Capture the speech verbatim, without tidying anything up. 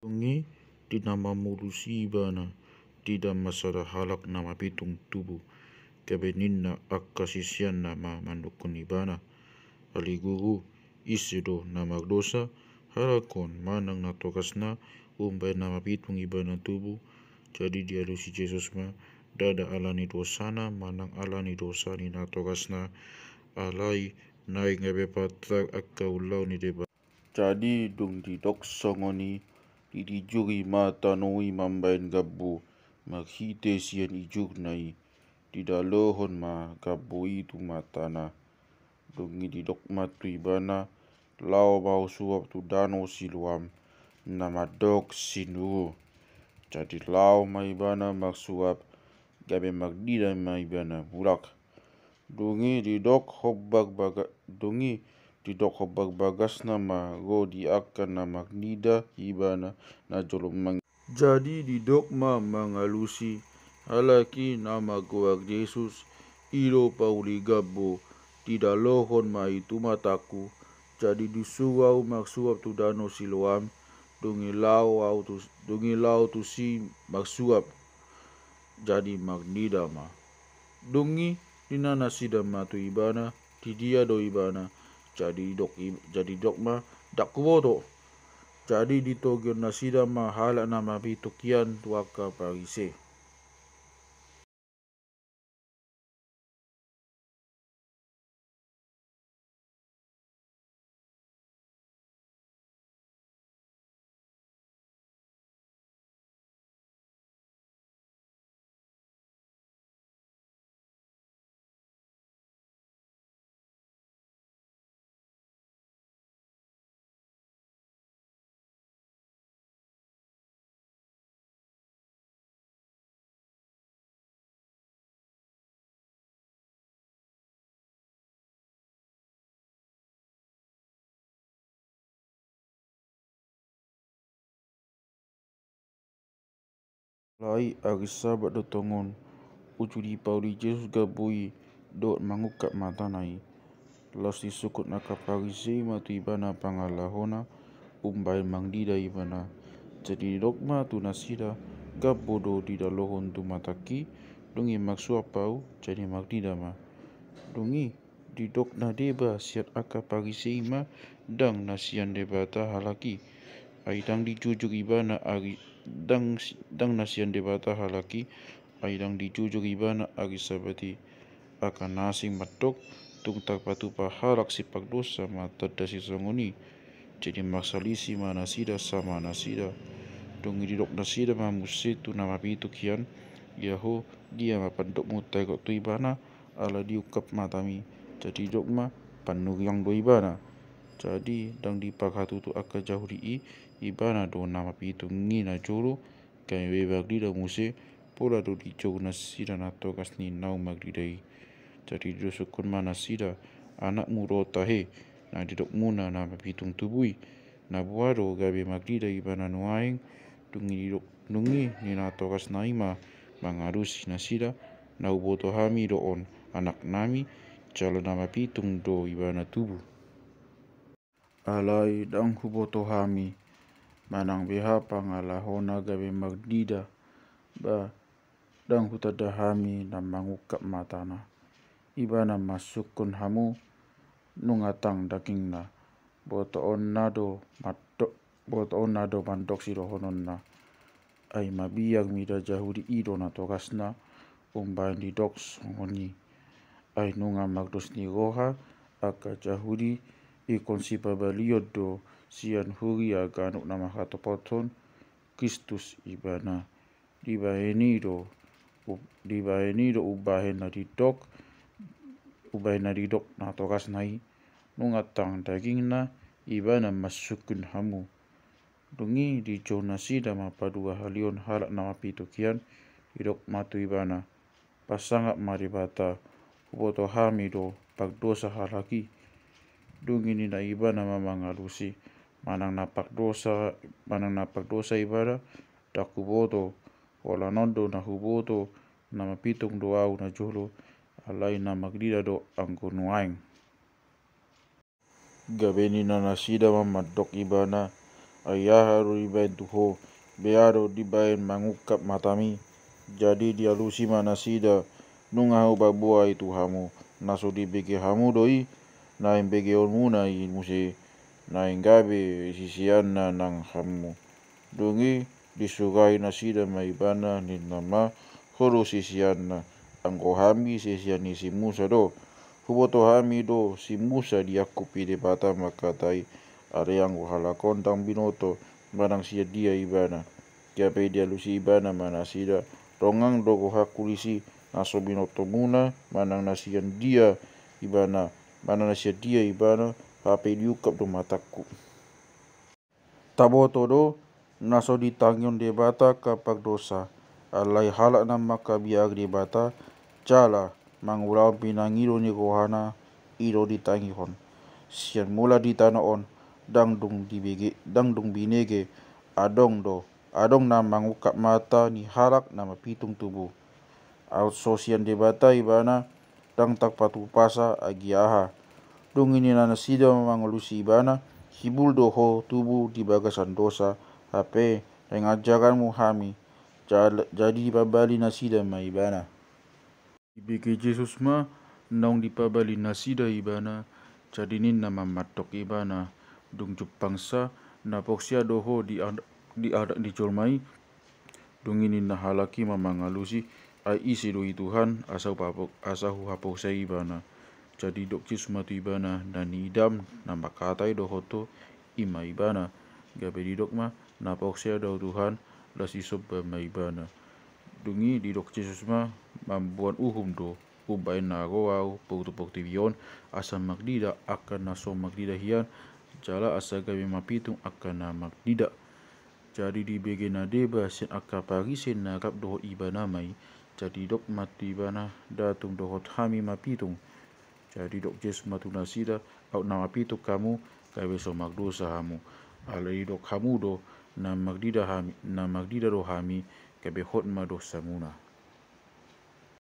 Dung i di na mamolus i ibana, didok ma sada halak na mapitung tubu, gabe ninna angka siseanna ma mandok ibana: Ale Guru, ise do na mardosa, halak on manang na togasna, umbahen na mapitung ibana tubu? Jadi dialusi Jesus ma: Ndada ala ni dosana manang ala ni dosa ni na togasna, alai naeng gabe patar angka ulaon ni Debata. Jadi dung didok songon i, didijuri ma tano i mambahen gambo marhite sian ijurna i. Didalohon ma gambo i tu matana. Dung i didok ma tu ibana: Laho ma ho suap tu danau Siloam, na mandok sinuru. Jadi laho ma ibana marsuap, gabe marnida ma ibana mulak. Dung i didok hombar baga-, dung i didok hombar bagasna ma ro di angka na marnida ibana na jolo mang-. Jadi didok ma mangalusi: Halak i na margoar Jesus, i do pauli gambo. Didalohon ma i tu matangku. Jadi disuru ahu marsuap tu danau Siloam. Dung i laho ahu tu, dung i laho tusi marsuap, jadi marnida ma. Dung i ninna nasida ma tu ibana: Di dia do ibana? Jadi didok i-, jadi didok ma: Ndang huboto. Jadi ditogion nasida ma halak na mapitung hian tu angka Parise. Alai ari Sabat do tongon, uju dipauli Jesus gambo i dohot mangungkap matana i. Laos disungkun angka Parise i ma tu ibana pangalahona, umbahen marnida ibana. Jadi didok ma tu nasida: Gambo do didalohon tu matangki, dung i marsuap ahu, jadi marnida ma. Dung i didok na deba sian angka Parise i ma: Ndang na sian Debata halak i, ai ndang dijujur ibana ari, ndang si-, ndang na sian Debata halak i, ai ndang dijujur ibana ari Sabat i. Angka na asing mandok: Tung tarpatupa halak sipardosa ma tanda sisongon i. Jadi marsalisi ma nasida sama nasida. Dung i didok nasida ma muse tu na mapitung hian: Ia ho, dia ma pandokmu taidok tu ibana, ala diungkap matami? Jadi didok ma: Panuriang do ibana. Jadi ndang diparhatutu angka Jahudi i, ibana do na mapitung i najolo, gabe marnida muse, pola do dijou nasida na togas ni naung marnida i. Jadi disungkun ma nasida: Anakmu do tahe, na didokmuna na mapitung tubu i? Na boha do gabe marnida ibana nuaeng? Dung i didok, dung i ninna na togasna i ma mangalusi nasida: Na huboto hami do on anaknami, jala na mapitung do ibana tubu. Alai ndang huboto hami manang beha pangalahona gabe marnida, ba ndang hutanda hami na mangungkap matana. Ibana ma sungkun hamu, nunga tang dagingna, botoonna do mando-, botoonna do mandok sidohononna. Ai mabiar mida Jahudi i do na togasna, umbahen didok songon i. Ai nunga mardos ni roha angka Jahudi, ingkon sipabalion do sian huria ganup na mangkatopothon Kristus ibana. Dibahen i do, u-, dibahen i do umbahen na didok, umbahen na didok na togasna i: Nunga tang dagingna, ibana ma sungkun hamu. Dung i dijou nasida ma paduahalihon halak na mapitung hian, didok ma tu ibana: Pasangap ma Debata, huboto hami do pardosa halak i. Dung i ninna ibana ma mangalusi: Manang na pardosa, manang na pardosa ibana, ndang huboto. Holan on do na huboto: Na mapitung do ahu najolo, alai na marnida do anggo nuaeng. Gabe ninna nasida ma mandok ibana: Ai aha do dibaen tu ho, bea do dibaen mangungkap matami? Jadi dialusi ma nasida, nunga hupaboa i tu hamu, na so dibege hamu do i, naeng begeonmuna i muse, naeng gabe siseanna nang hamu. Dung i disugahi nasida ma ibana, ninna ma, ho do siseanna, anggo hami sisean ni si Musa do. Huboto hami do si Musa diangkupi Debata mangkatai, alai anggo halak on ndang binoto manang sian dia ibana. Gabe dialusi ibana ma nasida, dongan do gohanku disi, na so binotomuna manang na sian dia ibana, manang na sian dia ibana, hape diungkap do matangku. Taboto do na so ditangihon Debata angka pardosa, alai halak na mangkabiar Debata jala mangulahon pinangido ni rohana, i do ditangihon. Sian mulak di tano on, ndang dung dibege, ndang dung binege, adong do, adong na mangungkap mata ni halak na mapitung tubu. Aut so sian Debata ibana, ndang tarpatupasa agia aha. Dung i ninna nasida mangalusi ibana, hibul do ho tubu di bagasan dosa, hape naeng ajaranmu hami. Jal-, jadi dipabali nasida ma ibana. Dibege Jesus ma naung dipabali nasida ibana, jadi ninna ma mandok ibana, dung jumpangsa na porsea do ho di ad-, di adat ni jolma i. Dung i ninna halak i ma mangalusi, ai ise do i Tuhan, asa hupapo-, asa huhaporseai ibana. Jadi didok Jesus ma tu ibana, na niidam na mangkatai dohot ho, i ma ibana. Gabe didok ma, na porsea do ahu Tuhan, laos disomba ma ibana. Dung i didok Jesus ma, mamboan uhum do, umbahen na ro ahu tu portibi on, asa marnida angka na so marnida hian, jala asa gabe mapitung angka na marnida. Jadi dibege na deba sian angka Parise na rap dohot ibana ma i. Jadi didok ma tu ibana, nda tung dohot hami mapitung. Jadi didok Jesus ma tu nasida, aut na mapitung hamu, gabe so mardosa hamu. Alai didok hamu do, na marnida hami, na marnida do hami, gabe hot ma dosamuna.